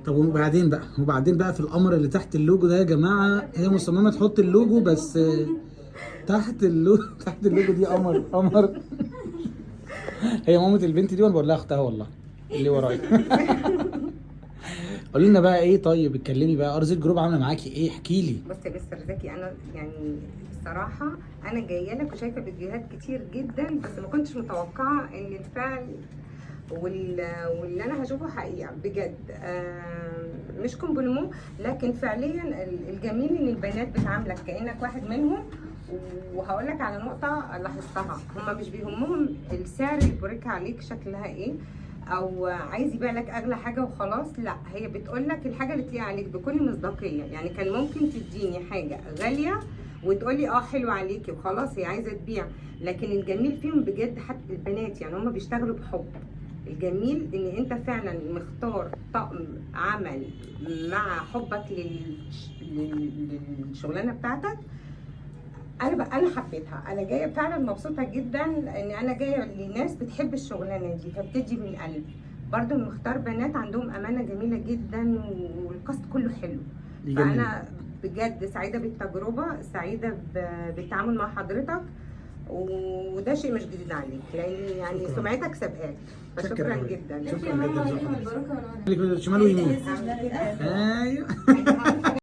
طب وبعدين بقى في القمر اللي تحت اللوجو ده يا جماعه، هي مصممه تحط اللوجو بس تحت اللوجو، تحت اللوجو دي قمر قمر. هي مامة البنت دي وانا بقول لها اختها والله اللي ورايا. قولي لنا بقى ايه، طيب اتكلمي بقى، RZ Group عامله معاكي ايه؟ احكي لي. بص يا مستر زكي، انا يعني الصراحة انا جاية لك وشايفه فيديوهات كتير جدا، بس ما كنتش متوقعه ان الفعل واللي انا هشوفه حقيقة بجد. مش compliment، لكن فعليا الجميل ان البنات بتعاملك كانك واحد منهم. وهقول لك على نقطة لاحظتها، هما مش بيهمهم السعر اللي بوريك عليك شكلها ايه، او عايز يبيع لك اغلى حاجة وخلاص. لا، هي بتقول لك الحاجة اللي تليق عليك بكل مصداقيه. يعني كان ممكن تديني حاجة غالية وتقولي اه حلو عليكي وخلاص، هي عايزه تبيع. لكن الجميل فيهم بجد حتى البنات، يعني هم بيشتغلوا بحب. الجميل ان انت فعلا مختار طقم عمل مع حبك للشغلانه بتاعتك. انا بقى انا حبيتها، انا جاية فعلا مبسوطة جدا ان انا جاية لناس بتحب الشغلانة دي، فبتدي من القلب. برضو مختار بنات عندهم امانه جميلة جدا، والقصد كله حلو. دي جميل. فانا بجد سعيدة بالتجربه، سعيدة بالتعامل مع حضرتك، وده شيء مش جديد عليك، لان يعني شكراً. سمعتك سابقاك. شكراً فشكرا أوي. جدا. شكراً يا ماما جداً. عليكم البركة والنور. شمال ويمين. ايوه.